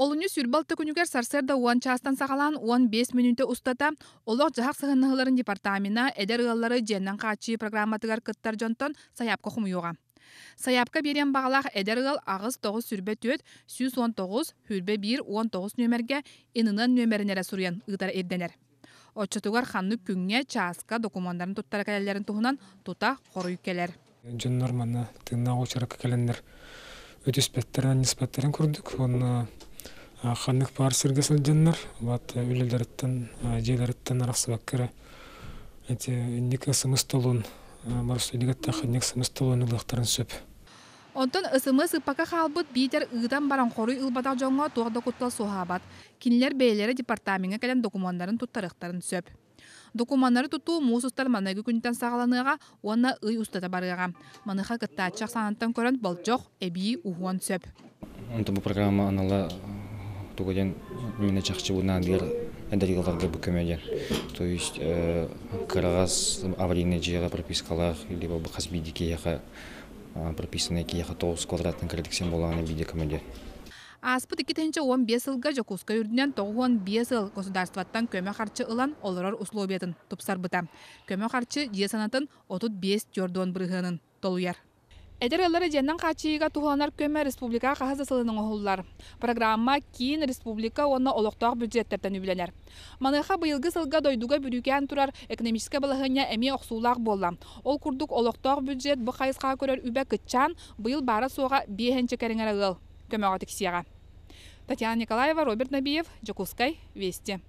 Олунньу 26 күнүгэр сарсыарда 10 чаастан саҕалаан 15 мүнүүтэ устата олох-дьаһах сыһыаннаһыыларын департамена эдэр ыаллары дьиэннэн хааччыйыы программатыгар кыттар дьонтон сайаапка хомуйуоҕа. Сайаапка биэриэн баҕалаах эдэр ыал 8 9 24 119 21 19 нүөмэргэ ИНН нүөмэрин эрэ суруйан ыытар ирдэнэр. Оччотугар ханнык күҥҥэ, чааска докумуоннарын туттара кэлэллэрин туһунан тута хоруй кэлэр. Дьоннор манна тыыннаах уочаракка кэлэннэр үтүспэттэрин, анньыспаттарын курдук уонна ханнык баар сиргэ сылдьаннар, вот үлэлэриттэн, дьиэлэриттэн арахсыбакка эрэ ити инник СМС толуон боростуойдук инник СМС толуон ылыахтарын сөп. Онтон СМС ыыппакка хаалбыт биитэр ыытан баран хоруй ылбатах дьоҥҥо туох да куттал суоһаабат. Кинилэр бэйэлэрэ департамеҥҥа кэлэн докумуоннарын туттарыахтарын сөп. Докумуоннары тутуу муус устар маҥнайгы күнтэн саҕаланыаҕа уонна ый устата барыаҕа. Маныаха кыттааччы ахсааныттан көрөн болдьох эбии уһуон сөп. Онтон бу программа анала тугу диэн именно чахчы наадыйар эдэр ыалларга бу көмө диэн. То есть кыраҕас аварийный дьиэҕэ пропискалаах либо хас биирдии киһиэхэ прописанный киһиэхэ 9 квадратный кредиксен буолаҕына биирдэ көмө диэн. Ааспыт 2015 сылга Дьокуускай үрдүнэн 95 ыал государствоттан көмө харчы ылан олорор условиятын тупсарбыта. Көмө харчы дьиэ сыанатын 35-40 бырыһыанын толуйар. Эдэр ыаллары дьиэнэн хааччыйыыга туһуланар көмө республикаҕа хаһыс да сылын оҥоһуллар. Программа киин, республика уонна олохтоох бюджеттэртэн үбүлэнэр. Маныаха быйылгы сылга дойдуга бүрүүкээн турар экономическай балаһыанньа эмиэ охсуулаах буолла. Ол курдук олохтоох бюджет бу хайысхаҕа көрөр үбэ кыччаан, быйыл баара-суоҕа биэһинчэ кэриҥэ эрэ ыал көмөҕө тиксиэҕэ. Татьяна Николаева, Роберт Набиев, Дьокуускай, Вести.